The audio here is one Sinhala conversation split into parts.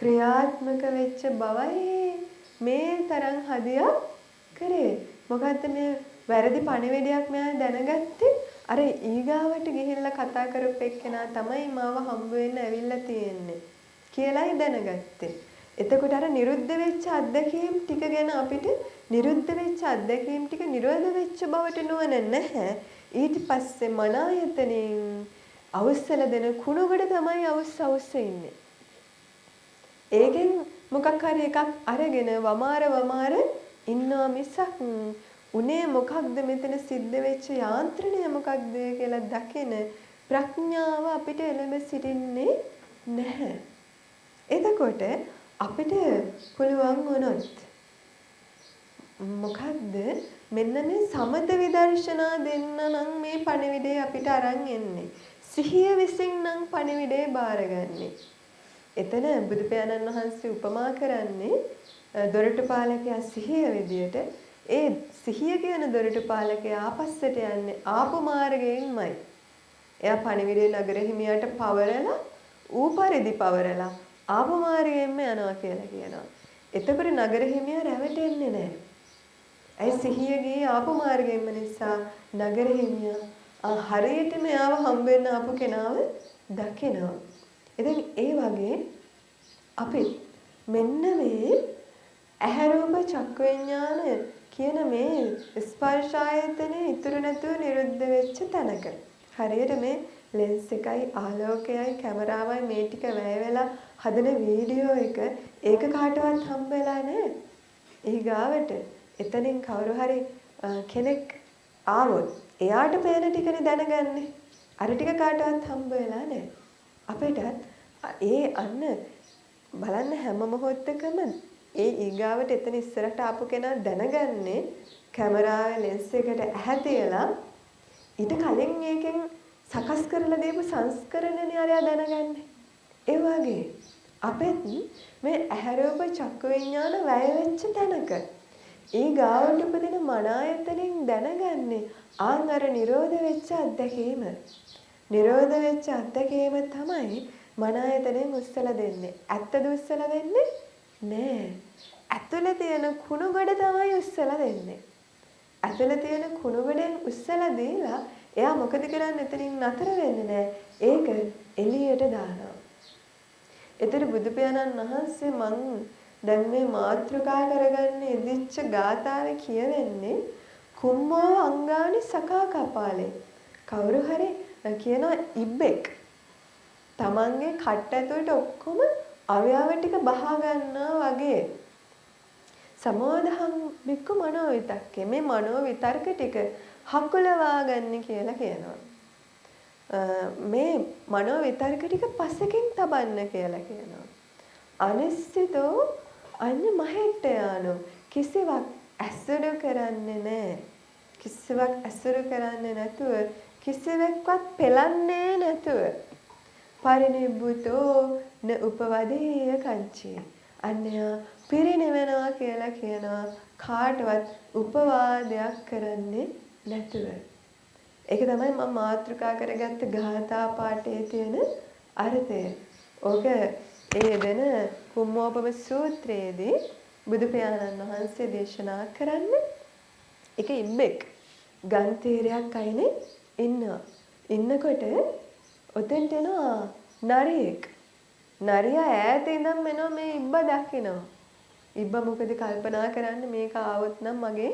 ක්‍රියාත්මක වෙච්ච බවයි මේ තරම් හදියක් කරේ. මොකද්ද මේ වැරදි පණිවිඩයක් මෙයා දැනගත්තේ? අර ඊගාවට ගිහිල්ලා කතා කරපු එක්කෙනා තමයි මාව හම්බ වෙන්න ඇවිල්ලා තියෙන්නේ කියලායි දැනගත්තේ. එතකොට අර නිරුද්ධ වෙච්ච අත්දැකීම් ටික ගැන අපිට නිරුද්ධ වෙච්ච අත්දැකීම් ටික නිරෝධ වෙච්ච බවට නුවණ නැහැ. ඊට පස්සේ මන ආයතනෙන් අවුස්සල දෙන කුණු ගොඩ තමයි අවුස්ස අවුස්ස ඉන්නේ. ඒකෙන් මොකක් හරි එකක් අරගෙන වමාර වමාර ඉන්නවා මිසක් උනේ මොකක්ද, මෙතන සිද්ධ වෙච්ච යාන්ත්‍රණය මොකක්ද කියලා දකින ප්‍රඥාව අපිට එළඹ සිටින්නේ නැහැ. එතකොට අපිට පුළුවන් වුණොත් මොකද්ද, මෙන්න මේ සමත විදර්ශනා දෙන්න නම් මේ පණිවිඩය අපිට අරන් එන්නේ. සිහිය විසින් නම් පණිවිඩය බාරගන්නේ. එතන බුදු පියාණන් වහන්සේ උපමා කරන්නේ දොරටු පාලකයා සිහිය විදියට. ඒ සිහිය කියන දොරටු පාලකයා ආපස්සට යන්නේ ආපු මාර්ගයෙන්මයි. එයා පණිවිඩය නගර හිමියාට පවරලා, ඌ පරිදි පවරලා ආපු මාර්ගයෙන්ම යනවා කියලා කියනවා. එතකොට නගර හිමියා රැවටෙන්නේ නැහැ. ඇයි? සිහිය ගියේ ආපු මාර්ගයෙන්ම නිසා නගර හිමියා හරියටම එයාව හම්බ වෙන්න ආපු කෙනාව දකිනවා. ඉතින් ඒ වගේ අපි මෙන්න මේ ඇහැ, රූප, චක්කු විඤ්ඤාණ කියන මේ ස්පර්ශ ආයතනය ඉතුරු නැතුව නිරුද්ධ වෙච්ච තැනක, හරියට මේ ලෙන්ස් එකයි ආලෝකයයි කැමරාවයි මේ ටික වැය වෙලා හදන වීඩියෝ එක, ඒක කාටවත් හම්බ වෙලා නැහැ. ඊගාවට එතනින් කවුරු හරි කෙනෙක් ආවොත් එයාට පේන ටිකනේ දැනගන්නේ. අර ටික කාටවත් හම්බ වෙලා නැහැ. අපිටත් ඒ අන්න බලන්න, හැම මොහොතකම ඒ ඊගාවට එතන ඉස්සරහට ආපු කෙනා දැනගන්නේ කැමරාවේ ලෙන්ස් එකට ඇහැ තියලා ඊට කලින් ඒකෙන් සකස් කරලා දීපු සංස්කරණනේ අරයා දැනගන්නේ. ඒ වගේ අපෙත් මේ ඇහැ, රූප, චක්කු විඤ්ඤාණ වැය වෙච්ච තැනක ඒ ගාවට උපදින මන ආයතනෙන් දැනගන්නේ ආන් අර නිරෝධ වෙච්ච අත්දැකීම. නිරෝධ වෙච්ච අත්දැකීම තමයි මන ආයතනෙන් උස්සලා දෙන්නේ. ඇත්තද උස්සලා දෙන්නේ? නෑ. ඇතුලේ තියෙන කුණු ගොඩ තමයි උස්සලා දෙන්නේ. ඇතුලේ තියෙන කුණු ගොඩෙන් උස්සලා දීලා එයා මොකද කරන්නේ? එතනින් නතර වෙන්නේ නෑ. ඒක එළියට දානවා. එතන බුදු පියාණන් වහන්සේ මං දැන් මේ මාතෘකා කරගන්න ඉදිච්ච ගාථාවේ කියවෙන්නේ කුම්මෝ අංගානි සකා කපාලේ. කවුරු හරි කියනවා ඉබ්බෙක් තමන්ගේ කට්ට ඇතුළට ඔක්කොම අවයව ටික බහා ගන්නවා වගේ, සමෝදහං බික්කු මනෝ විතක්කේ, මේ මනෝ විතර්ක ටික හකුලවා ගන්න කියලා කියනවා. මේ මනෝ විතර්ක ටික පසකින් තබන්න කියලා කියනවා. අනිශ්චිතෝ අඤ්ඤ මහෙට්ටයානෝ, කිසිවක් ඇසුරු කරන්නේ නැහැ. කිසිවක් ඇසුරු කරන්නේ නැතුව, කිසිවෙක්වත් පෙලන්නේ නැතුව, පරිනිබ්බුතෝ න උපවදේය කංචි. අන්න එයා පිරිනිවෙනවා කියලා කියනවා කාටවත් උපවාදයක් කරන්නේ නැතුව. ඒක තමයි මම මාතෘකා කරගත්ත ගාථා පාඨයේ තියෙන අර්ථය. ඕක ඒ දෙන කුම්මෝපම සූත්‍රයේදී බුදු පියාණන් වහන්සේ දේශනා කරන්නේ එක ඉබ්බෙක් ගං තීරයක් අයිනේ ඉන්නවා. ඉන්නකොට ඔතෙන්ට එනවා නරියෙක්. නරියා ඈත ඉඳන් එනවා, මේ ඉබ්බා දකිනවා. ඉබ්බා මොකද කල්පනා කරන්නේ? මේක ආවොත් නම් මගේ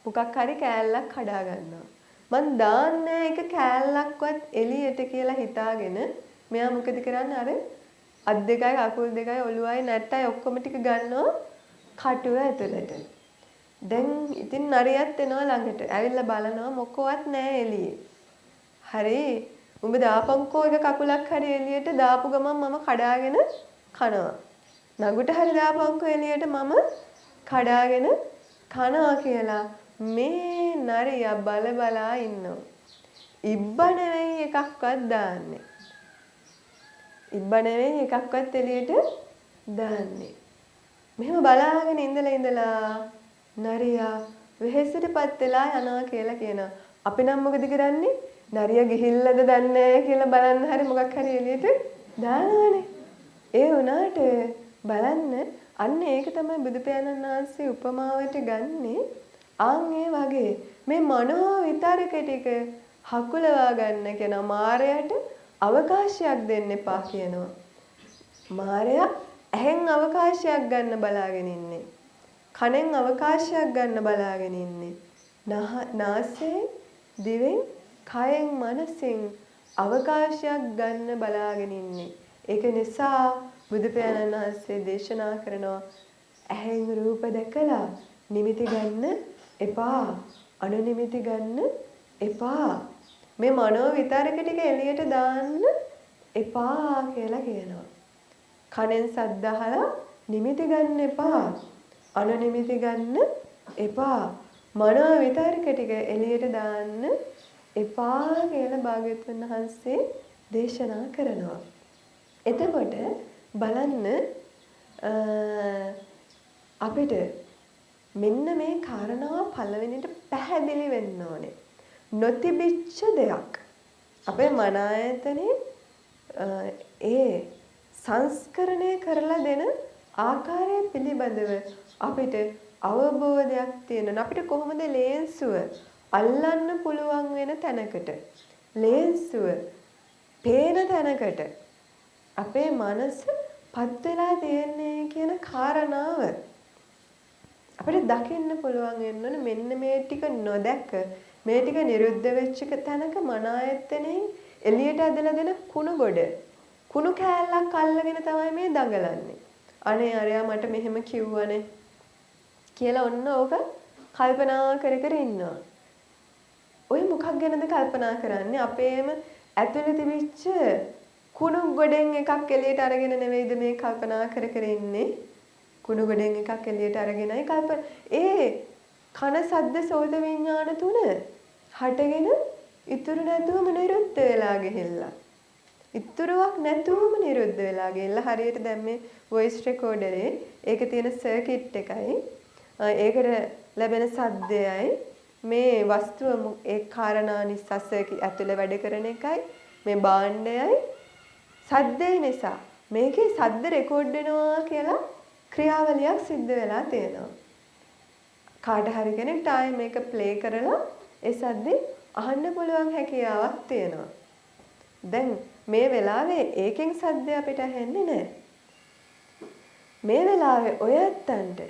මොකක් හරි කෑල්ලක් කඩා ගන්නවා. මං දාන්නේ එක කෑල්ලක්වත් එළියට කියලා හිතාගෙන මෙයා මොකද කරන්නේ? අර අත් දෙකයි කකුල් දෙකයි ඔළුවයි නැට්ටයි ඔක්කොම ටික ගන්නවා කටුව ඇතුළට. දැන් ඉතින් නරියත් එනවා ළඟට. ඇවිල්ලා බලනවා, මොකවත් නෑ එළියේ. හරි, උඹ දාපන්කෝ එක කකුලක් හරි එළියට, දාපු ගමන් මම කඩාගෙන කනවා. නගුට හරි දාපන්කෝ එළියට, මම කඩාගෙන කනවා කියලා මේ නරියා බල බලා ඉන්නවා. ඉබ්බා නෙවෙයි එකක්වත් දාන්නේ. ඉබ්බා නෙවෙයි එකක්වත් එළියට දාන්නේ. මෙහෙම බලාගෙන ඉඳලා ඉඳලා නරියා වෙහෙසටපත් වෙලා යනවා කියලා කියනවා. අපි නම් මොකද කරන්නේ? නරියා ගිහිල්ලාද දන්නේ නැහැ කියලා බලන්න හරි මොකක් හරි එළියට දානවනේ. ඒ වුණාට බලන්න, අන්න ඒක තමයි බුදු පියාණන් වහන්සේ උපමාවට ගන්නේ. ආන් ඒ වගේ මේ මනෝ විතර්ක ටික හකුලවා ගන්න කියනවා. මාරයට අවකාශයක් දෙන්න එපා කියනවා. මාරයා ඇහෙන් අවකාශයක් ගන්න බලාගෙන ඉන්නේ. කනෙන් අවකාශයක් ගන්න බලාගෙන ඉන්නේ. නාසයෙන්, දිවෙන්, කයෙන්, මනසෙන් අවකාශයක් ගන්න බලාගෙන ඉන්නේ. ඒක නිසා බුදු පියාණන් වහන්සේ දේශනා කරනවා ඇහෙන් රූප දැකලා නිමිති ගන්න එපා. අනුනිමිති ගන්න එපා. මේ මනෝ විතරක ටික එළියට දාන්න එපා කියලා කියනවා. කනෙන් සද්ද අහලා නිමිති ගන්න එපා. අනුනිමිති ගන්න එපා. මනෝ විතර්ක ටික එළියට දාන්න එපා කියලා භාග්‍යවතුන් වහන්සේ දේශනා කරනවා. එතකොට බලන්න අපිට මෙන්න මේ කාරණාව පළවෙනිට පැහැදිලි වෙන්න ඕනේ. නොතිබිච්ච දෙයක් අපේ මන ආයතනේ ඒ සංස්කරණය කරලා දෙන ආකාරය පිළිබඳව අපිට අවබෝධයක් තියෙනවා. අපිට කොහොමද ලේන්සුව අල්ලන්න පුළුවන් වෙන තැනකට, ලේන්සුව පේන තැනකට අපේ මනස පත් වෙලා තියෙන්නේ කියන කාරණාව අපිට දකින්න පුළුවන් වෙන්න ඕනේ. මෙන්න මේ ටික නොදැක, මේ ටික නිරුද්ධ වෙච්ච තැනක මන ආයතනයෙන් එළියට ඇදලා දෙන කුණු ගොඩ, කුණු කෑල්ලක් අල්ලගෙන තමයි මේ දඟලන්නේ. අනේ අරයා මට මෙහෙම කිව්වනේ කියලා ඔන්න ඕක කල්පනා කර කර ඉන්නවා. ඔය මොකක් ගැනද කල්පනා කරන්නේ? අපේම ඇතුලේ තිබිච්ච කුණු ගොඩෙන් එකක් එළියට අරගෙන නෙවෙයිද මේ කල්පනා කර කර ඉන්නේ? කුණු ගොඩෙන් එකක් එළියට අරගෙනයි කල්පනා. ඒ කන සද්ද සෝත විඥාන තුන හටගෙන ඉතුරු නැතුවම නිරුද්ධ වෙලා ගිහිල්ලා. ඉතුරුවක් නැතුවම නිරුද්ධ වෙලා ගිහිල්ලා. හරියට දැන් මේ වොයිස් රෙකෝඩරේ ඒකේ තියෙන සර්කිට් එකයි ඒකට ලැබෙන සද්දයයි මේ වස්තුව ඒ කාරණා නිසා සර්කිට් ඇතුලේ වැඩ කරන එකයි මේ භාණ්ඩයයි සද්දේ නිසා මේකේ සද්ද රෙකෝඩ් වෙනවා කියලා ක්‍රියාවලියක් සිද්ධ වෙලා තියෙනවා. කාට හරි කෙනෙක්ට ආයේ මේක ප්ලේ කරලා ඒ සද්දේ අහන්න පුළුවන් හැකියාවක් තියෙනවා. දැන් මේ වෙලාවේ ඒකෙන් සද්ද අපිට ඇහෙන්නේ නැහැ. මේ වෙලාවේ ඔය ඇත්තන්ට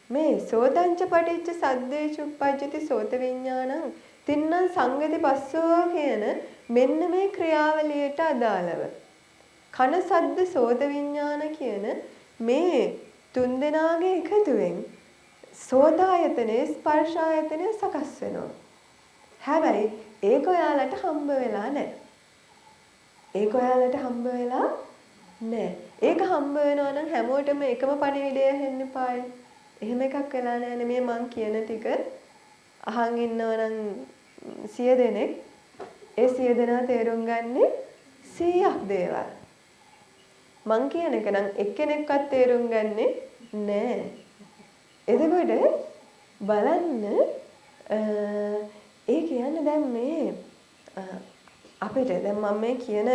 මේ සෝතංච පටිච්ච සද්දේ චුප්පජ්ජති සෝත විඥානං තින්නම් සංගති පස්සෝ කියන මෙන්න මේ ක්‍රියාවලියට අදාළව කන සද්ද සෝත විඥාන කියන මේ තුන් දෙනාගේ එකතුවෙන් සෝතායතනේ ස්පර්ශායතනේ සකස් වෙනවා. හැබැයි ඒක ඔයාලට හම්බ වෙලා නැහැ. ඒක ඔයාලට හම්බ වෙලා නැහැ. ඒක හම්බ වෙනවා නම් හැමෝටම එකම පණිවිඩය ඇහෙන්න එපායි. එහෙම එකක් වෙලා නැහැ. මේ මං කියන ටික අහන් ඉන්නවා නම් 100 දෙනෙක්, ඒ 100 දෙනා තේරුම් ගන්නේ 100ක් දේවල්. මං කියන එක නම් එක්කෙනෙක්වත් තේරුම් ගන්නේ නෑ. එතකොට බලන්න ඒ කියන්නේ දැන් මේ අපිට දැන් මම මේ කියන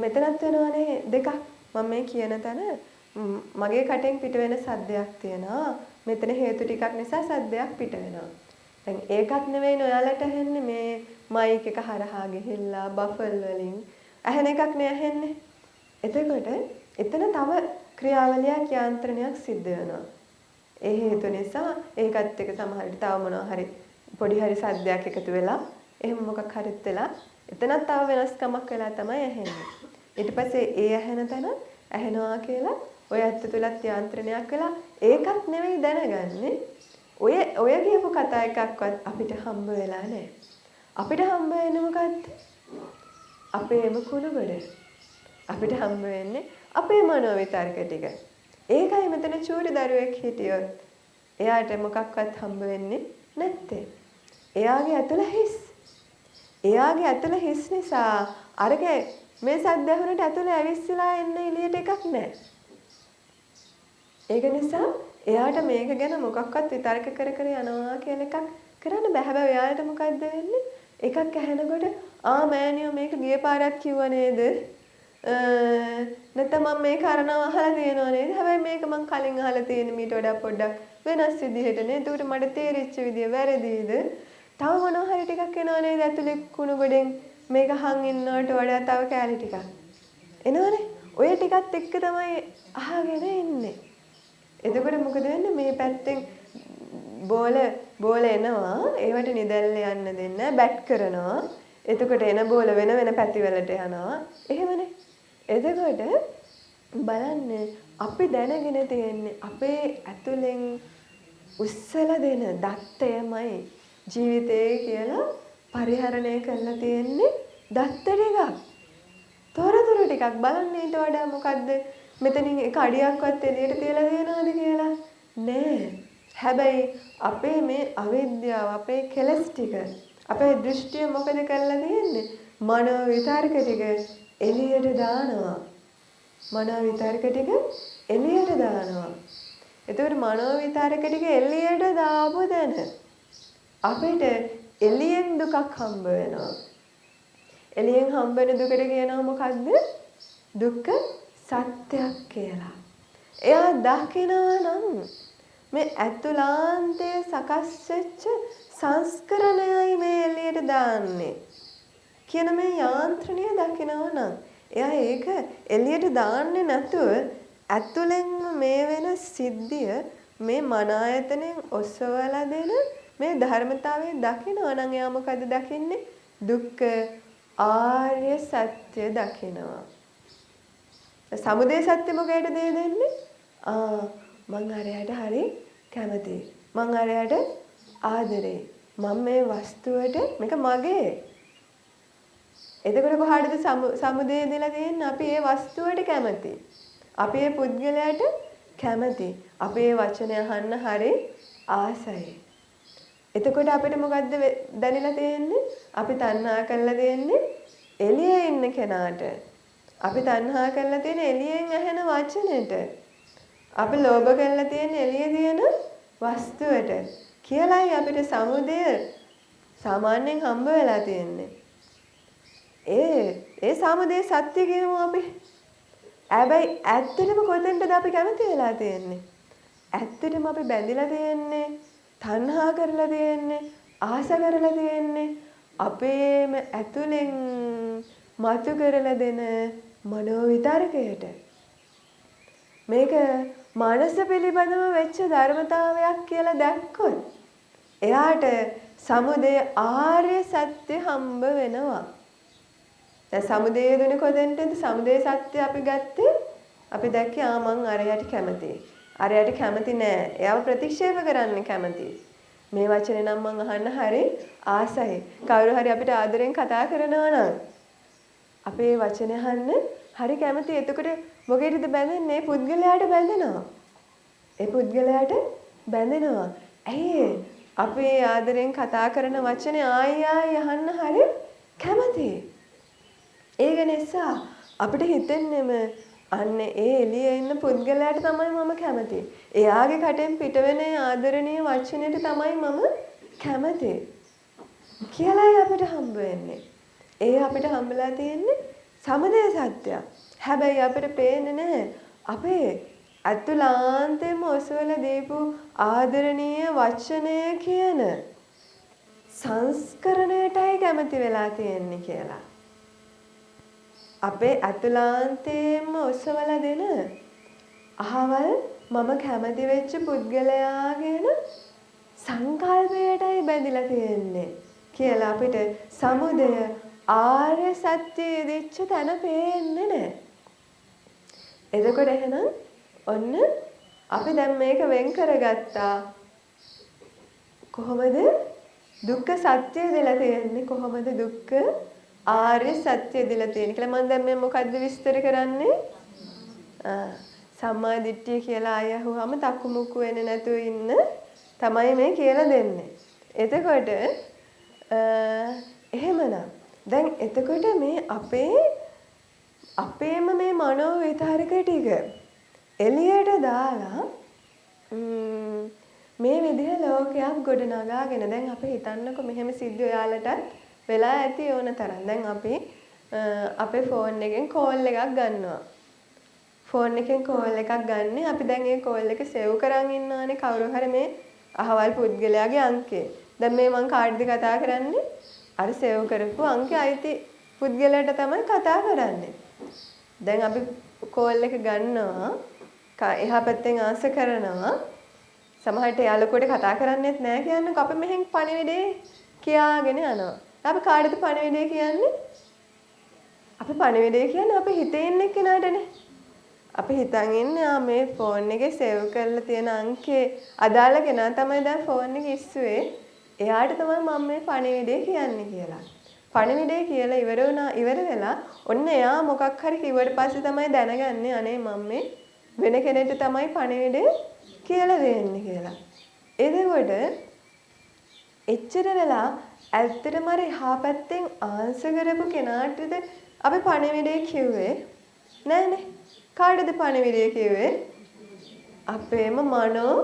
මෙතනත් වෙනවනේ දෙකක්. මම මේ කියන තැන මගේ කටෙන් පිට වෙන සද්දයක් තියෙනවා. මෙතන හේතු ටිකක් නිසා සද්දයක් පිට වෙනවා. දැන් ඒකත් නෙවෙයිනේ ඔයාලට ඇහෙන්නේ. මේ මයික් එක හරහා ගිහිල්ලා බෆල් වලින් ඇහෙන එකක් නේ ඇහෙන්නේ. එතකොට එතන තව ක්‍රියාවලියක් යාන්ත්‍රණයක් සිද්ධ වෙනවා. ඒ හේතු නිසා ඒකත් එක්ක සමහර විට තව මොනවා හරි පොඩි හරි සද්දයක් එකතු වෙලා එහෙම මොකක් හරිත් වෙලා එතනත් තව වෙනස්කමක් වෙලා තමයි ඇහෙන්නේ. ඊට පස්සේ ඒ ඇහෙන තැන ඇහෙනවා කියලා ඔය ඇත්ත තුලත් යාන්ත්‍රණයක් වෙලා ඒකත් නෙවෙයි දැනගන්නේ. ඔය ඔය කියපු කතා එකක්වත් අපිට හම්බ වෙලා නැහැ. අපිට හම්බ වෙන්නේ මොකද්ද? අපේම කුණු ගොඩ. අපිට හම්බ වෙන්නේ අපේ මනෝ විතර්ක ටික. ඒකයි මෙතන චූටි දරුවෙක් හිටියොත් එයාට මොකක්වත් හම්බ වෙන්නේ නැත්තේ. එයාගේ ඇතුළ හිස්. එයාගේ ඇතුළ හිස් නිසා අරක මේ සද්ද ඇහුනට ඇතුළ ඇවිස්සලා එන්න එළියට එකක් නැහැ. ඒක නිසා එයාට මේක ගැන මොකක්වත් විතර්ක කර කර යනවා කියලා එකක් කරන්න බෑ. හැබැයි ඔයාලට මොකද්ද වෙන්නේ? එකක් ඇහෙනකොට ආ මෑණියෝ මේක ගිය පාරක් කිව්වා නේද? නැත්නම් මම මේ කාරණාව අහලා තියෙනවා නේද? හැබැයි මේක මං කලින් අහලා තියෙන මීට වඩා පොඩ්ඩක් වෙනස් විදිහට නේ. එතකොට මට තේරිච්ච විදිය වැරදිද? තව මොනවා හරි ටිකක් එනවා නේද ඇතුලේ කුණු ගොඩෙන් මේක අහන් ඉන්නවට වඩා තව කෑලි ටිකක් එනවනේ. ඔය ටිකත් එක්ක තමයි අහගෙන ඉන්නේ. එතකොට මොකද වෙන්නේ? මේ පැත්තෙන් බෝල බෝල එනවා. ඒවට නිදැල්ල යන්න දෙන්න බැට් කරනවා. එතකොට එන බෝල වෙන වෙන පැතිවලට යනවා. එහෙමනේ. එතකොට බලන්න අපි දැනගෙන තියෙන්නේ අපේ ඇතුලෙන් උස්සලා දෙන දත්තයමයි ජීවිතේ කියලා පරිහරණය කරලා තියෙන්නේ දත්ත ටිකක්. තොරතුරු ටිකක්. බලන්න ඊට වඩා මොකද්ද මෙතනින් එක අඩියක්වත් එළියට තියලා තියනවද කියලා? නෑ. හැබැයි අපේ මේ අවිද්‍යාව, අපේ කෙලස් ටික, අපේ දෘෂ්ටිය මොකද කරලා තියෙන්නේ? මනෝ විතර්ක ටික එළියට දානවා. මනෝ විතර්ක ටික එළියට දානවා. එතකොට මනෝ විතර්ක ටික එළියට දාපු දැන අපිට එළියෙන් දුකක් හම්බ වෙනවා. එළියෙන් හම්බ වෙන දුකට කියනවා මොකද්ද? දුක්ඛ සත්‍යයක් කියලා. එයා දකිනවා නම් මේ ඇතුළාන්තයේ සකස් වෙච්ච සංස්කරණයයි මේ එළියට දාන්නේ කියන මේ යාන්ත්‍රණය දකිනවා නම් එයා ඒක එළියට දාන්නේ නැතුව ඇතුළෙන්ම මේ වෙන සිද්ධිය මේ මන ආයතනයෙන් ඔසවලා දෙන මේ ධර්මතාවය දකිනවා නම් එයා මොකද්ද දකින්නේ? දුක්ඛ ආර්ය සත්‍ය දකිනවා. සමුදය සත්‍ය මොකේද දෙන්නේ? ආ මං අරයට හරි කැමතියි. මං අරයට ආදරේ. මං මේ වස්තුවට මේක මගේ. එතකොට කොහාටද සමුදය දීලා තියෙන්නේ? අපි ඒ වස්තුවට කැමති. අපි ඒ පුද්ගලයාට කැමති. අපි ඒ වචනය අහන්න හරි ආසයි. එතකොට අපිට මොකද්ද දැනෙලා තියෙන්නේ? අපි තණ්හා කරලා තියෙන්නේ එළියේ ඉන්න කෙනාට. අපි තණ්හා කරලා තියෙන එළියෙන් ඇහෙන වචනෙට. අපි ලෝභ කරලා තියෙන එළියේ තියෙන වස්තුවට කියලායි අපිට සමුදය සාමාන්‍යයෙන් හම්බ වෙලා තියෙන්නේ. ඒ ඒ සමුදය සත්‍ය කියමු අපි. හැබැයි ඇත්තටම කොතෙන්ටද අපි කැමති වෙලා තියෙන්නේ? ඇත්තටම අපි බැඳිලා තියෙන්නේ, තණ්හා කරලා තියෙන්නේ, ආස කරලා තියෙන්නේ අපේම ඇතුලෙන් මතු කරලා දෙන මනෝ විතර්කයට. මේක මනස පිළිබඳව වෙච්ච ධර්මතාවයක් කියලා දැක්කොත් එයාට සමුදය ආර්ය සත්‍ය හම්බ වෙනවා. දැන් සමුදය දුන්නේ කොතෙන්ටද? සමුදය සත්‍ය අපි ගත්තේ අපි දැක්කේ ආ මං අරයට කැමතියි. අරයට කැමති නෑ. එයාව ප්‍රතික්ෂේප කරන්න කැමතියි. මේ වචනේ නම් මං අහන්න හරි ආසයි. කවුරු හරි අපිට ආදරෙන් කතා කරනවා නම් අපි ඒ වචනේ අහන්න හරි කැමතියි. එතකොට මොකේද බැඳෙන්නේ? ඒ පුද්ගලයාට බැඳෙනවා. ඒ පුද්ගලයාට බැඳෙනවා. ඇයි අපි ආදරෙන් කතා කරන වචනේ ආයි ආයි අහන්න හරි කැමතියි. ඒක නිසා අපිට හිතෙන්නෙම අන්න ඒ එළියේ ඉන්න පුද්ගලයාට තමයි මම කැමති. එයාගේ කටෙන් පිට වෙන ආදරණීය වචනෙට තමයි මම කැමති කියලායි අපිට හම්බ වෙන්නේ. ඒ අපිට හම්බලා තියෙන්නේ සමුදය සත්‍යයක්. හැබැයි අපිට පේන්නේ නැහැ අපේ අතුලාන්තයෙන්ම ඔසවලා දීපු ආදරණීය වචනය කියන සංස්කරණයටයි කැමති වෙලා තියෙන්නේ කියලා. අපේ අතුලාන්තයෙන්ම ඔසවලා දෙන අහවල් මම කැමති වෙච්ච පුද්ගලයා කියන සංකල්පයටයි බැඳිලා තියෙන්නේ කියලා අපිට සමුදය ආර්ය සත්‍යය දෙච්ච තැන පේන්නේ නැහැ. එතකොට එහෙනම් ඔන්න අපි දැන් මේක වෙන් කරගත්තා. කොහොමද දුක්ඛ සත්‍ය දෙලා තියෙන්නේ? කොහොමද දුක්ඛ ආර්ය සත්‍ය දෙලා තියෙන්නේ කියලා මම දැන් මේ මොකද්ද විස්තර කරන්නේ? සම්මා දිට්ඨිය කියලා ආය අහුවාම තක්කු මුක්කු වෙන්නේ නැතුව ඉන්න තමයි මේ කියලා දෙන්නේ. එතකොට එහෙමනම් දැන් එතකොට මේ අපේම මේ මනෝ විතර්ක ටික එළියට දාලා මේ විදිහ ලෝකයක් ගොඩනගාගෙන දැන් අපි හිතන්නකො මෙහෙම සිද්ධි ඔයාලටත් වෙලා ඇති ඕන තරම්. දැන් අපි අපේ ෆෝන් එකෙන් කෝල් එකක් ගන්නවා. ෆෝන් එකෙන් කෝල් එකක් ගන්න. අපි දැන් ඒ කෝල් එක සේව් කරන් ඉන්නවානේ කවුරු හරි මේ අහවල් පුද්ගලයාගේ අංකය. දැන් මේ මං කාටද කතා කරන්නේ? අර සේව් කරපු අංකේ අයිති පුද්ගලයාට තමයි කතා කරන්නේ. දැන් අපි කෝල් එක ගන්නවා, එහා පැත්තෙන් ආන්සර් කරනවා. සමහරට එයා ලොකුවට කතා කරන්නෙත් නෑ කියන්නකෝ. අපි මෙහෙන් පණිවිඩේ කියාගෙන යනවා. අපි කාටද පණිවිඩේ කියන්නේ? අපි පණිවිඩේ කියන්නේ අපි හිතේ ඉන්න කෙනාටනේ. අපි හිතන් ඉන්නේ ආ මේ ෆෝන් එකේ සේව් කරලා තියෙන අංකේ අදාළ කෙනා තමයි දැන් ෆෝන් එක ඉස්සුවේ. එයාට තමයි මම මේ පණිවිඩේ කියන්නේ කියලා. පණිවිඩේ කියලා ඉවර වුණා, ඉවර වෙලා ඔන්න එයා මොකක් හරි කිව්වට පස්සේ තමයි දැනගන්නේ අනේ මම මේ වෙන කෙනෙක්ට තමයි පණිවිඩේ කියලා දෙන්නේ කියලා. එතකොට එච්චර වෙලා ඇත්තටම අර එහා පැත්තෙන් ආන්සර් කරපු කෙනාටද අපි පණිවිඩේ කිව්වේ? නෑනේ. කාටද පණිවිඩය කිව්වේ? අපේම මනෝ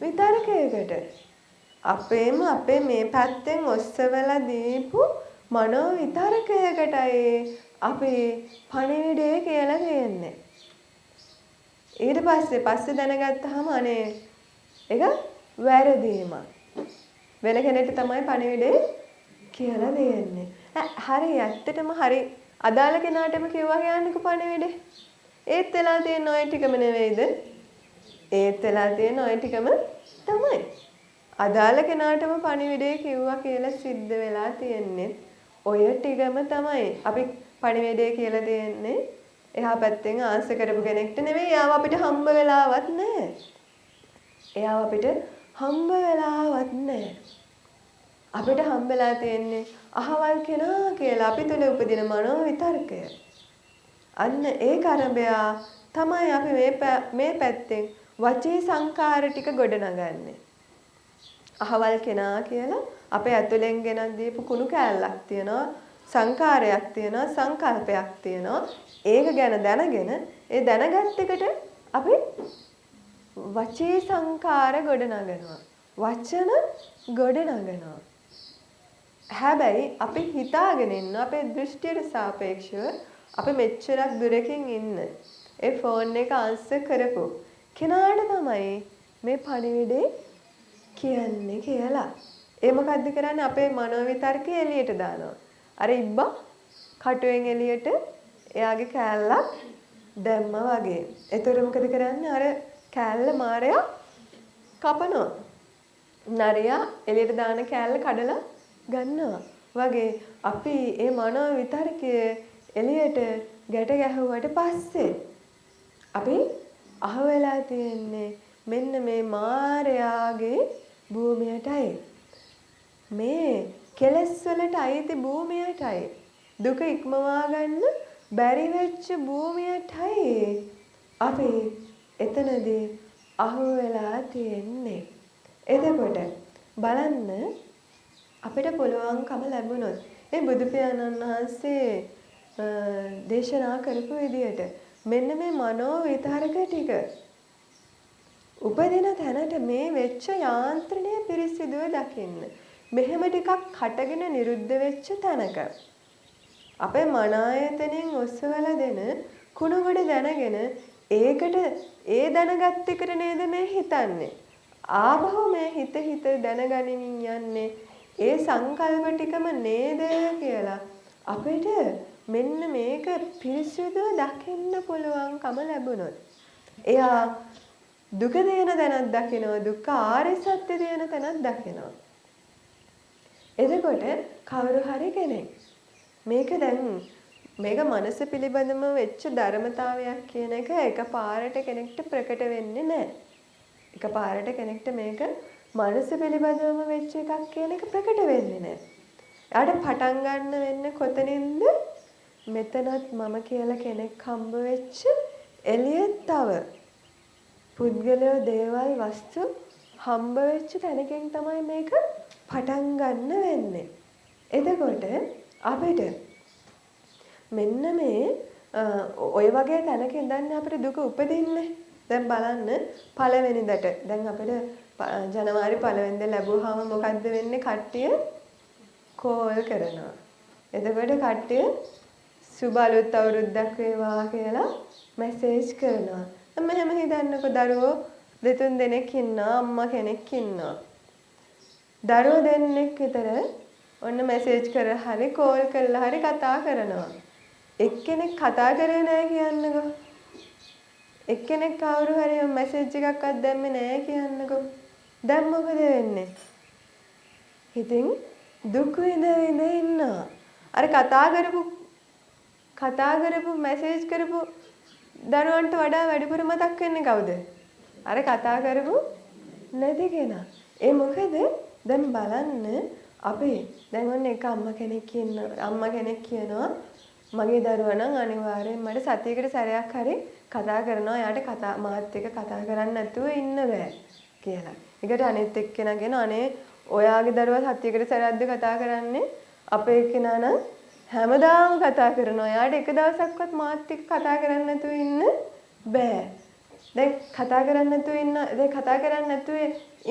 විතර්කයකට. අපේම අපේ මේ පැත්තෙන් ඔස්සවලා දීපු මනෝ විතර්කයකටයි අපි පණිවිඩය කියලා කියන්නේ. ඊට පස්සේ පස්සේ දැනගත්තාම අනේ ඒක වැරදීමක්. වෙන කෙනෙක්ට තමයි පණිවිඩය කියලා දෙන්නේ. හරි, ඇත්තටම හරි අදාළ කෙනාටම කිව්වා කියන්නකෝ පණිවිඩේ. ඒත් වෙලා තියෙන ඔය ටිකම නෙවෙයිද? ඒත් වෙලා තියෙන ඔය ටිකම තමයි. අදාළ කෙනාටම පණිවිඩය කිව්වා කියලා සිද්ධ වෙලා තියෙන්නේ ඔය ටිකම තමයි. අපි පණිවිඩය කියලා තියෙන්නේ එහා පැත්තෙන් ආන්සර් කරපු කෙනෙක්ට නෙවෙයි. එයාව අපිට හම්බ වෙලාවත් නෑ. එයාව අපිට හම්බ වෙලාවත් නෑ. අපිට හම්බෙලා තියෙන්නේ අහවල් කෙනා කියලා අපි තුල උපදින මනෝ විතර්කය. අන්න ඒ කරඹයා තමයි අපි මේ පැත්තෙන් වචී සංකාර ටික ගොඩනගන්නේ. අහවල් කෙනා කියලා අපේ ඇතුලෙන් ගෙනත් දීපු කුණු කෑල්ලක් තියෙනවා, සංකාරයක් තියෙනවා, සංකල්පයක් තියෙනවා. ඒක ගැන දැනගෙන ඒ දැනගත් එකට අපි වචී සංකාර ගොඩනගනවා. වචන ගොඩනගනවා. හැබැයි අපි හිතාගෙන ඉන්න අපේ දෘෂ්ටියට සාපේක්ෂව අපි මෙච්චරක් දුරකින් ඉන්න ඒ ෆෝන් එක ආන්සර් කරපු කෙනාට තමයි මේ පණිවිඩේ කියන්නේ කියලා. ඒ මොකද්ද කරන්නේ? අපේ මනෝ විතර්කය එළියට දානවා. අර ඉබ්බා කටුවෙන් එළියට එයාගේ කෑල්ලක් දැම්මා වගේ. එතකොට මොකද කරන්නේ? අර කෑල්ල මාරයා කපනවා. නරියා එළියට දාන කෑල්ල කඩලා ගන්නවා වගේ අපි ඒ මනෝ විතර්කය එළියට ගැට ගැහුවට පස්සේ අපි අහුවෙලා තියෙන්නේ මෙන්න මේ මාරයාගේ භූමියටයි. මේ කෙලෙස් වලට අයිති භූමියටයි. දුක ඉක්මවා ගන්න බැරි වෙච්ච භූමියටයි අපි එතනදී අහුවෙලා තියෙන්නේ. එතකොට බලන්න අපිට පුළුවන්කම ලැබුණොත් ඒ බුදු පියාණන් වහන්සේ දේශනා කරපු විදියට මෙන්න මේ මනෝ විතරක ටික උපදින තැනට මේ වෙච්ච යාන්ත්‍රණය පිරිසිදුව දකින්න. මෙහෙම ටිකක් හටගෙන නිරුද්ධ වෙච්ච තැනක අපේ මන ආයතනයෙන් ඔසවලා දෙන කුණු ගොඩ දැනගෙන ඒකට ඒ දැනගත් එකට නේද මේ හිතන්නේ. ආපහු මේ හිත හිත දැනගනිමින් යන්නේ ඒ සංකල්ප ටිකම නේද කියලා අපිට මෙන්න මේක පිරිසිදුව දකින්න පුළුවන්කම ලැබුණොත් එයා දුක දෙන තැනක් දකිනවා, දුක්ඛ ආර්ය සත්‍ය දෙන තැනක් දකිනවා. එතකොට කවුරු හරි කෙනෙක් මේක දැන් මේක මනස පිළිබඳව වෙච්ච ධර්මතාවයක් කියන එක එකපාරට කෙනෙක්ට ප්‍රකට වෙන්නේ නැහැ. එකපාරට කෙනෙක්ට මේක මනස පිළිබඳවම වෙච්ච එකක් කියන එක ප්‍රකට වෙන්නේ නැහැ. එයාට පටන් ගන්න වෙන්නේ කොතනින්ද? මෙතනත් මම කියලා කෙනෙක් හම්බ වෙච්ච එළියෙත් තව පුද්ගලයෝ දේවල් වස්තු හම්බ වෙච්ච තැනකින් තමයි මේක පටන් ගන්න වෙන්නේ. එතකොට අපිට මෙන්න මේ ඔය වගේ තැනක ඉඳන් අපිට දුක උපදින්නේ. දැන් බලන්න පළවෙනිදට දැන් අපිට ජනවාරි පළවෙනිදා ලැබුවාම මොකද්ද වෙන්නේ? කට්ටිය කෝල් කරනවා. එතකොට කට්ටිය සුබ අලුත් අවුරුද්දක් වේවා කියලා මැසේජ් කරනවා. මෙහෙම හිතන්නකෝ, දරුවෝ දෙතුන් දෙනෙක් ඉන්නවා, අම්මා කෙනෙක් ඉන්නවා. දරුවෝ දෙන්නෙක් විතර ඔන්න මැසේජ් කරලා හරි කෝල් කරලා හරි කතා කරනවා. එක්කෙනෙක් කතා කරේ නෑ කියන්නකෝ. එක්කෙනෙක් කවුරු හරි මැසේජ් එකක්වත් දැම්මේ නෑ කියන්නකෝ. දැන් මොකද වෙන්නේ? ඉතින් දුක් විඳ විඳ ඉන්නවා. අර කතා කරපු මැසේජ් කරපු දරුවන්ට වඩා වැඩිපුර මතක් වෙන්නේ කවුද? අර කතා කරපු නැති කෙනා. ඒ මොකද දැන් බලන්න, අපි දැන් ඔන්න එක අම්මා කෙනෙක් ඉන්න අම්මා කෙනෙක් කියනවා, මගේ දරුවා නම් අනිවාර්යෙන් මට සතියකට සැරයක් හරි කතා කරනවා. එයාට මාත් එක්ක කතා කරන්න නැතුව ඉන්න බෑ කියලා. ඒකට අනිත් එක්කෙනා කියනවා, අනේ ඔයාගේ දරුවා සතියකට සැරයක්ද කතා කරන්නේ? අපේ එක්කෙනා නම් හැමදාම කතා කරනවා. එයාට එක දවසක්වත් මාත් එක්ක කතා කරන්න නැතුව ඉන්න බෑ. දැන් කතා කරන්න නැතුව ඉන්න දැන් කතා කරන්න නැතුව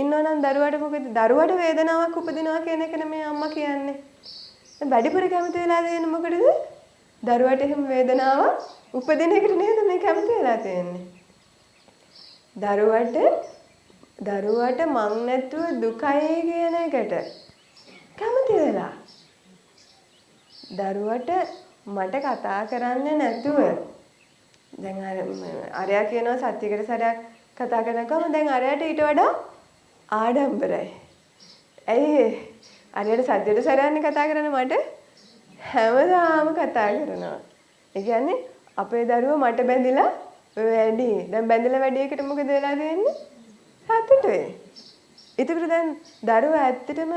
ඉන්නවා නම් දරුවාට මොකද, දරුවාට වේදනාවක් උපදිනවා කියන එක නෙමෙයි අම්මා කියන්නේ. දැන් වැඩිපුර කැමති වෙලා තියෙන්නේ මොකටද? දරුවාට එහෙම වේදනාවක් උපදින එකට නේද මේ කැමති වෙලා තියෙන්නේ? දරුවාට මං නැතුව දුකයි කියන එකට කැමති වෙලා. දරුවට මට කතා කරන්නේ නැතුව, දැන් අර අරයා කියනවා සතියකට සැරයක් කතා කරනකම, දැන් අරයාට ඊට වඩා ආඩම්බරයි. ඇයි ඒ? අරයාට සතියට සැරයක්නේ කතා කරන්නේ, මට හැමදාම කතා කරනවා. ඒ කියන්නේ අපේ දරුවෝ මට බැඳිලා වැඩි. දැන් බැඳිලා වැඩි එකට මොකද වෙලා තියෙන්නේ? සතුටුයි. එතකොට දැන් දරුවා ඇත්තටම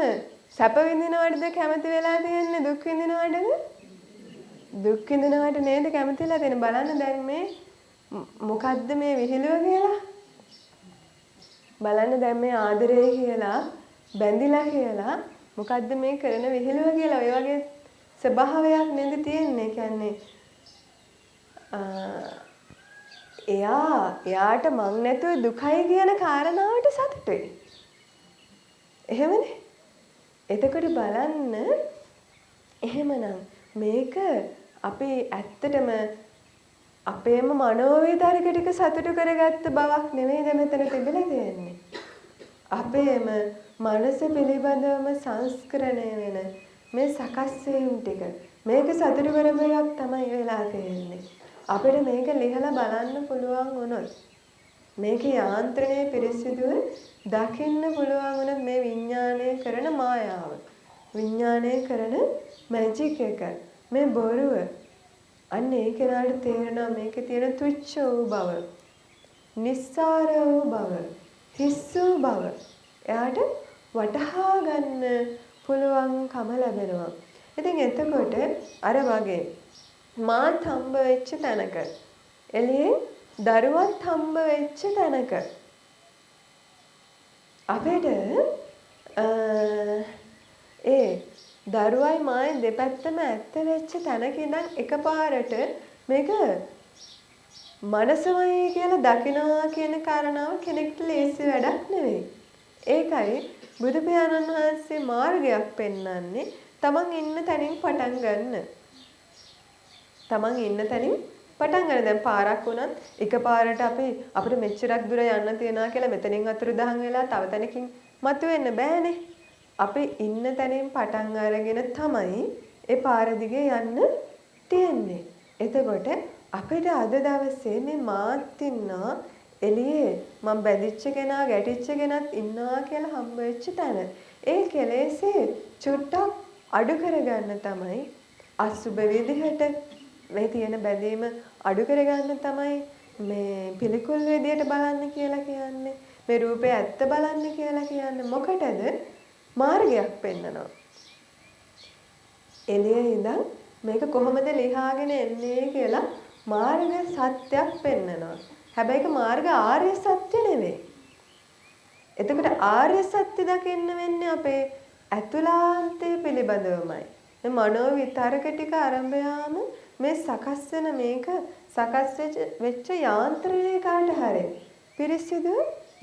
සැප විඳිනවටද කැමති වෙලා තියෙන්නේ, දුක් විඳිනවටද? දුක් විඳිනවට නේද කැමති වෙලා තියෙන්නේ? බලන්න දැන් මේ මොකද්ද මේ විහිළුව කියලා. බලන්න දැන් මේ ආදරය කියලා, බැඳිලා කියලා මොකද්ද මේ කරන විහිළුව කියලා. ඔය වගේ ස්වභාවයක් නේද තියෙන්නේ? කියන්නේ එයාට මං නැතුව දුකයි කියන කාරණාවට සතුටුයි. එහෙමනේ. එතකොට බලන්න, එහෙමනම් මේක අපි ඇත්තටම අපේම මනෝ විතර්ක ටික සතුටු කරගත්ත බවක් නෙමෙයිද මෙතන තිබිලා තියෙන්නේ? අපේම මනස පිළිබඳවම සංස්කරණය වෙන මේ සකස් වීම ටික මේක සතුටු කරපු එකක් තමයි වෙලා තියෙන්නේ. අපිට මේක ලිහලා බලන්න පුළුවන් වුණොත්, මේකේ යාන්ත්‍රණය පිරිසිදුව දකින්න පුළුවන් වුණොත්, මේ විඥාණය කරන මායාව, විඥාණය කරන මැජික් එක, මේ බොරුව, අන්න ඒ කෙනාට තේරෙනවා මේකේ තියෙන තුච්ඡ වූ බව, නිස්සාර වූ බව, හිස් වූ බව එයාට වටහා ගන්න පුළුවන්කම ලැබෙනවා. ඉතින් එතකොට අර වගේ මාත් හම්බ වෙච්ච තැනක, එළියෙන් දරුවත් හම්බ වෙච්ච තැනක අපිට ඒ දරුවයි මායි දෙපැත්තම ඇත්ත වෙච්ච තැනක ඉඳන් එකපාරට මේක මනසමයි කියලා දකිනවා කියන කාරණාව කෙනෙක්ට ලේසි වැඩක් නෙවෙයි. ඒකයි බුදු පියාණන් වහන්සේ මාර්ගයක් පෙන්වන්නේ, තමන් ඉන්න තැනින් පටන් ගන්න. තමන් ඉන්න තැනින් පටන් ගන්න. දැන් පාරක් වුණත් එකපාරට අපි අපිට මෙච්චරක් දුර යන්න තියනවා කියලා මෙතනින් අතුරුදහන් වෙලා තව තැනකින් මතුවෙන්න බෑනේ. අපි ඉන්න තැනින් පටන් අරගෙන තමයි ඒ පාර දිගේ යන්න තියෙන්නේ. එතකොට අපිට අද දවසේ මේ මාත් ඉන්නවා, එළියේ මං බැඳිච්ච කෙනා, ගැටිච්ච කෙනත් ඉන්නවා කියලා හම්බ වෙච්ච තැන. ඒ කෙලෙසේ චුට්ටක් අඩු කරගන්න තමයි, අසුබ විදිහට මේ තියෙන බැඳීම අඩු කරගන්න තමයි මේ පිළිකුල් විදියට බලන්න කියලා කියන්නේ. මේ රූපේ ඇත්ත බලන්න කියලා කියන්නේ මොකටද? මාර්ගයක් පෙන්නනවා. එළියේ ඉඳන් මේක කොහොමද ලිහාගෙන එන්නේ කියලා මාර්ග සත්‍යයක් පෙන්නනවා. හැබැයි ඒක මාර්ග ආර්ය සත්‍ය නෙවෙයි. එතකොට ආර්ය සත්‍ය දකින්න වෙන්නේ අපේ ඇතුළාන්තය පිළිබඳවමයි. මේ මනෝ විතර්ක ටික අරඹයාම මේ සකස් වෙන, මේක සකස් වෙච්ච යාන්ත්‍රණය කාට හරි පිරිසිදු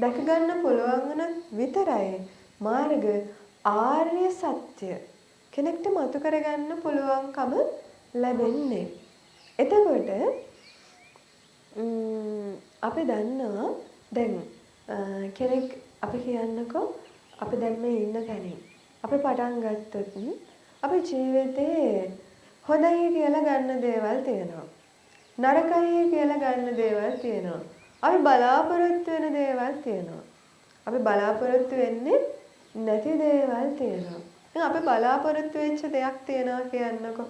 දැක ගන්න පුළුවන් වුණොත් විතරයි මාර්ග ආර්ය සත්‍ය කෙනෙක්ට මතු කරගන්න පුළුවන්කම ලැබෙන්නේ. එතකොට අපි දන්නවා දැන් කෙනෙක් අපි කියන්නකෝ අපි දැන් මේ ඉන්න තැනින් අපි පටන් ගත්තොත් අපේ ජීවිතේ හොඳයි කියලා ගන්න දේවල් තියෙනවා. නරකයි කියලා ගන්න දේවල් තියෙනවා. අපි බලාපොරොත්තු වෙන දේවල් තියෙනවා. අපි බලාපොරොත්තු වෙන්නේ නැති දේවල් තියෙනවා. දැන් අපි බලාපොරොත්තු වෙච්ච දෙයක් තියෙනවා කියන්නකෝ.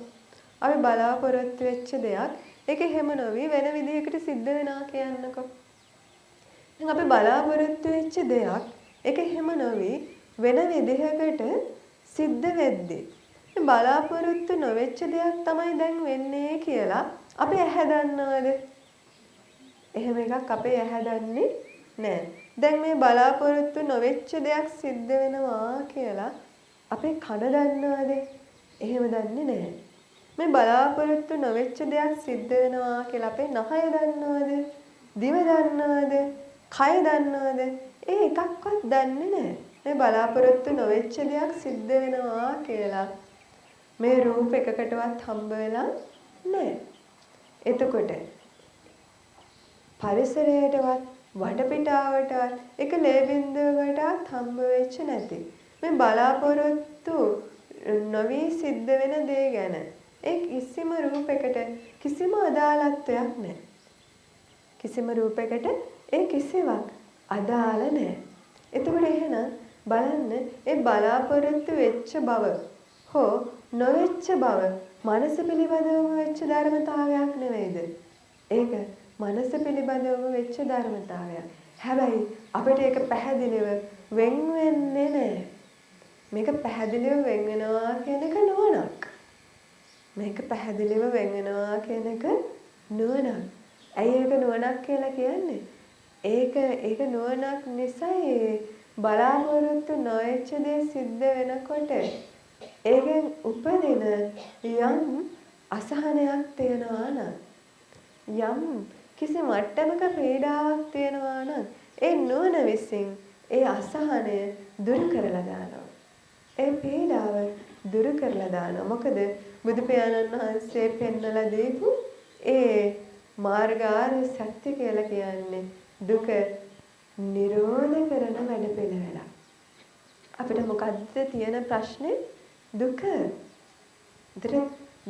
අපි බලාපොරොත්තු වෙච්ච දෙයක් ඒක එහෙම නොවි වෙන විදිහකට සිද්ධ වෙනවා කියන්නකෝ. දැන් අපි බලාපොරොත්තු වෙච්ච දෙයක් ඒක එහෙම නොවි වෙන විදිහකට සිද්ධ වෙද්දී බලාපොරොත්තු නොවෙච්ච දෙයක් තමයි දැන් වෙන්නේ කියලා අපි ඇහැ දන්නවද? එහෙම එකක් අපේ ඇහැ දන්නේ නෑ. දැන් මේ බලාපොරොත්තු නොවෙච්ච දෙයක් සිද්ධ වෙනවා කියලා අපේ කන දන්නවද? එහෙම දන්නේ නෑ. මේ බලාපොරොත්තු නොවෙච්ච දෙයක් සිද්ධ වෙනවා කියලා අපේ නහය දන්නවද? දිව දන්නවද? කය දන්නවද? ඒ එකක්වත් දන්නේ නෑ. මේ බලාපොරොත්තු නොවෙච්ච දෙයක් සිද්ධ වෙනවා කියලා මේ රූප එකකටවත් හම්බ වෙලා නෑ. එතකොට පරිසරයටවත් වටපිටාවටවත් එක ලේ බින්දුවකටවත් හම්බ වෙච්ච නැති මේ බලාපොරොත්තු නොවි සිද්ධ වෙන දේ ගැන ඒ කිසිම රූපයකට කිසිම අදාළත්වයක් නැහැ. කිසිම රූපයකට ඒ කිසිවක් අදාළ නැහැ. එතකොට එහෙනම් බලන්න ඒ බලාපොරොත්තු වෙච්ච බව හෝ නොවෙච්ච බව මනස පිළිබඳවම වෙච්ච ධර්මතාවයක් නෙවෙයිද? ඒක මනස පිළිබඳවම වෙච්ච ධර්මතාවයක්. හැබැයි අපිට ඒක පැහැදිලිව වෙන් වෙන්නේ නැහැ. මේක පැහැදිලිව වෙන් වෙනවා කියන එක නුවණක්. මේක පැහැදිලිව වෙන් වෙනවා කියන එක නුවණක්. ඇයි ඒක නුවණක් කියලා කියන්නේ? ඒක නුවණක් නිසායි බලාපොරොත්තු නොවෙච්ච දේ සිද්ධ වෙනකොට ඒකෙන් උපදින යම් අසහනයක් තියෙනවා නම්, යම් කිසි මට්ටමක පීඩාවක් තියෙනවා නම්, ඒ නුවණ විසින් ඒ අසහනය දුරු කරලා දානවා. ඒ පීඩාව දුරු කරලා දානවා. මොකද බුදු පියාණන් වහන්සේ පෙන්වලා දීපු ඒ මාර්ගාර්ය සත්‍ය කියලා කියන්නේ දුක නිරෝධ කරන වැඩපිළිවෙලක්. අපිට මොකද්ද තියෙන ප්‍රශ්නේ? දුක.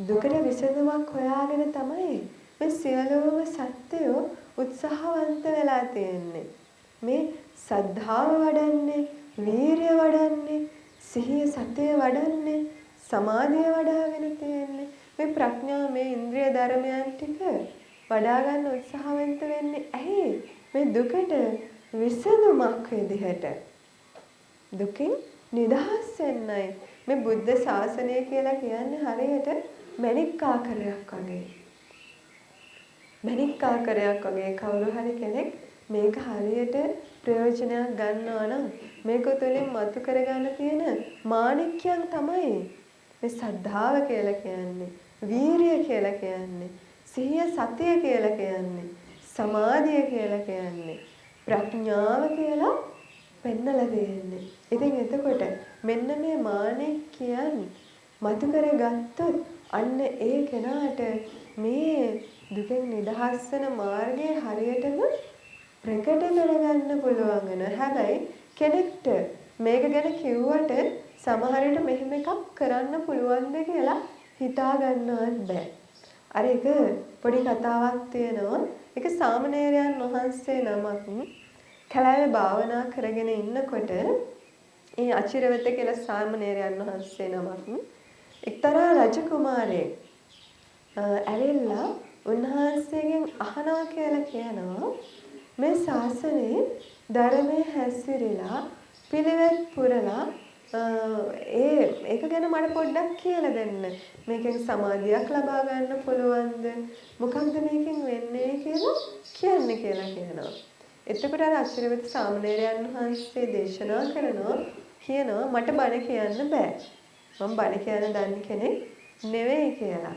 දුකට විසඳුමක් හොයාගෙන තමයි මේ සියලුම සත්‍යෝ උත්සාහවන්ත වෙලා තියෙන්නේ. මේ සද්ධාව වඩන්නේ, වීරිය වඩන්නේ, සිහිය සතිය වඩන්නේ, සමාධිය වඩාගෙන තියෙන්නේ. මේ ප්‍රඥා මේ ඉන්ද්‍රිය ධර්මයන් ටික වඩා ගන්න උත්සාහවන්ත වෙන්නේ ඇයි? මේ දුකට විසඳුමක් විදිහට. දුකින් නිදහස් වෙන්නයි. මේ බුද්ධ ශාසනය කියලා කියන්නේ හරියට මණික් ආකරයක් වගේ. මණික් ආකරයක් වගේ කවුරු හරි කෙනෙක් මේක හරියට ප්‍රයෝජනයක් ගන්නවා නම් මේක තුළින් මතු කරගන්න තියෙන මාණික්යන් තමයි මේ සද්ධාව කියලා කියන්නේ, වීරිය කියලා කියන්නේ, සිහිය සතිය කියලා කියන්නේ, සමාධිය කියලා කියන්නේ, ප්‍රඥාව කියලා පෙන්නලා දෙන්නේ. ඉතින් එතකොට මෙන්න මේ මාණික්යන් මතු කරගත්තොත් අන්න ඒ කෙනාට මේ දුකෙන් නිදහස් වෙන මාර්ගය හරියටම ප්‍රකට කරගන්න පුළුවන් වෙනවා. හැබැයි කෙනෙක්ට මේක ගැන කිව්වට සමහර විට මෙහෙම එකක් කරන්න පුළුවන්ද කියලා හිතා ගන්නවත් බෑ. අර එක පොඩි කතාවක් තියෙනවා. එක සාමණේරයන් වහන්සේ නමක් කැලෑවේ භාවනා කරගෙන ඉන්නකොට ඒ අචිරවත කියලා සාමණේරයන් වහන්සේ නමක් එක්තරා රජ කුමාරයෙක් ඇවිල්ලා උන්වහන්සේගෙන් අහනවා කියලා කියනවා, මේ ශාසනයේ ධර්මයේ හැසිරিলা පිළිවෙත් පුරලා ඒක ගැන මට පොඩ්ඩක් කියලා දෙන්න. මේකෙන් සමාධියක් ලබා ගන්න පුළුවන්ද? මොකක්ද මේකෙන් වෙන්නේ කියලා කියන්න කියලා කියනවා. එතකොට අර අචිරවත සාමණේරයන් වහන්සේ දේශනා කරනවා කියනවා, මට බණ කියන්න බෑ. මම බණ කියන්න දන්නේ කෙනෙක් නෙවෙයි කියලා.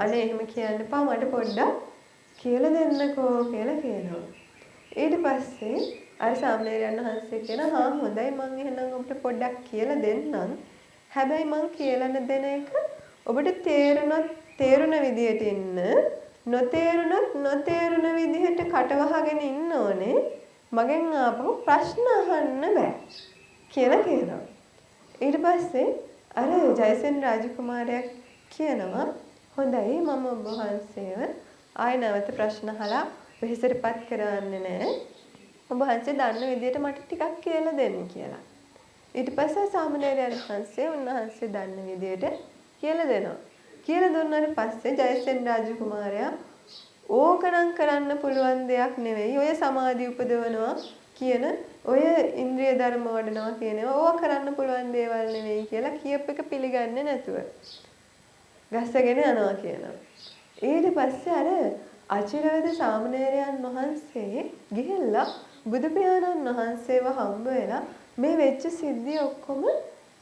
අනේ එහෙම කියන්න එපා, මට පොඩ්ඩක් කියලා දෙන්නකෝ කියලා කියනවා. ඊට පස්සේ අර සාමණේරයන් වහන්සේ කියනවා, හා හොඳයි, මං එහෙනම් ඔබට පොඩ්ඩක් කියලා දෙන්නම්. හැබැයි මං කියලා දෙන එක ඔබට තේරුණ විදියට ඉන්න. නොතේරුණොත් නොතේරුණ විදිහට කට වහගෙන ඉන්න ඕනේ. මගෙන් ආපහු ප්‍රශ්න අහන්න බෑ කියලා කියනවා. ඊට පස්සේ අර ජයසේන රාජකුමාරයා කියනවා හොඳයි, මම ඔබ වහන්සේව ආයෙ නැවත ප්‍රශ්න අහලා වෙහෙසටපත් කරවන්නේ නෑ. ඔබ වහන්සේ දන්න විදිහට මට ටිකක් කියලා දෙන්න කියලා. ඊට පස්සේ සාමණේරයන් වහන්සේ උන්වහන්සේ දන්න විදිහට කියලා දෙනවා. කියලා දුන්නාට පස්සේ ජයසේන රාජකුමාරයා ඕකනම් කරන්න පුළුවන් දෙයක් නෙවෙයි. ඔය සමාධි උපදවනවා කියන ඔය ඉන්ද්‍රිය ධර්ම වඩනවා කියන ඒවා ඕවා කරන්න පුළුවන් දේවල් නෙවෙයි කියලා කියප එක පිළිගන්නේ නැතුව ගස්සගෙන යනවා කියනවා. ඊට පස්සේ අර අචිරවද සාමණේරයන් වහන්සේ ගිහිල්ලා බුදු පියාණන් වහන්සේව හම්බ වෙලා මේ වෙච්ච සිද්ධිය ඔක්කොම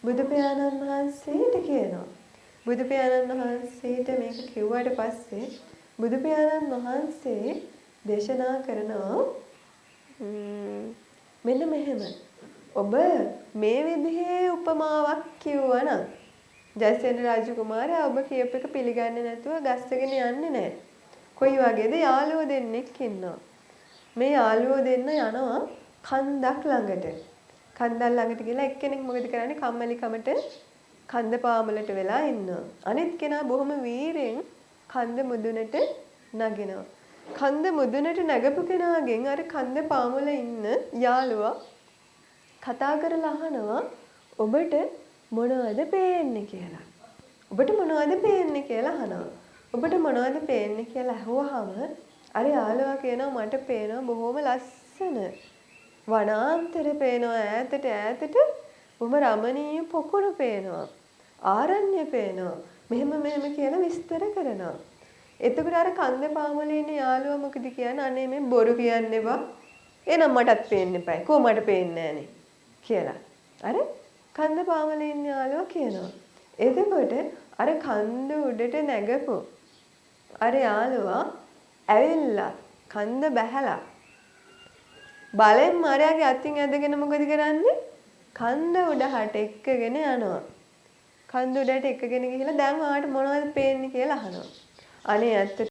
බුදු පියාණන් වහන්සේට කියනවා. බුදු පියාණන් වහන්සේට මේක කිව්වට පස්සේ බුදු පියාණන් වහන්සේ දේශනා කරනවා මෙන්න මෙහෙම. ඔබ මේ විදිහේ උපමාවක් කිව්වනම් ජයසේන රාජකුමාරයා ඔබ කියප එක පිළිගන්නේ නැතුව ගස්සගෙන යන්නේ නැහැ. කොයි වගේද, යාළුවෝ දෙන්නෙක් ඉන්නවා. මේ යාළුවෝ දෙන්න යනවා කන්දක් ළඟට. කන්දක් ළඟට ගිහලා එක්කෙනෙක් මොකද කරන්නේ, කම්මැලිකමට කන්ද පාමුලට වෙලා ඉන්නවා. අනිත් කෙනා බොහොම වීරෙන් කන්ද මුදුනට නගිනවා. කන්ද මුදුනට නැගපු කෙනාගෙන් අර කන්ද පාමුල ඉන්න යාළුවා කතා කරලා අහනවා ඔබට මොනවද පේන්නේ කියලා. ඔබට මොනවද පේන්නේ කියලා අහනවා. ඔබට මොනවද පේන්නේ කියලා අහුවාම අර යාළුවා කියනවා මට පේනවා බොහොම ලස්සන වනාන්තර පේනවා, ඈතට ඈතට බොහොම රමණීය පොකුණු පේනවා, ආරණ්‍ය පේනවා, මෙහෙම මෙහෙම කියලා විස්තර කරනවා. එතකොට අර කන්ද පාමුලේ ඉන්න යාළුවා මොකද කියන්නේ, අනේ මේ බොරු කියන්න එපා, එහෙනම් මටත් පේන්න එපායි, කොහොම මට පේන්නේ නෑනේ කියලා. අර කන්ද පාමුලේ ඉන්න යාළුවා කියනවා. එතකොට අර කන්ද උඩට නැගපු අර යාළුවා ඇවිල්ලා කන්ද බැහැලා බලෙන් අරයාගේ අතින් ඇදගෙන මොකද කරන්නේ, කන්ද උඩහට එක්කගෙන යනවා. කන්ද උඩට එක්කගෙන ගිහිල්ලා දැන් ඔයාට මොනවද පේන්නේ කියලා අහනවා. අනේ ඇත්තටම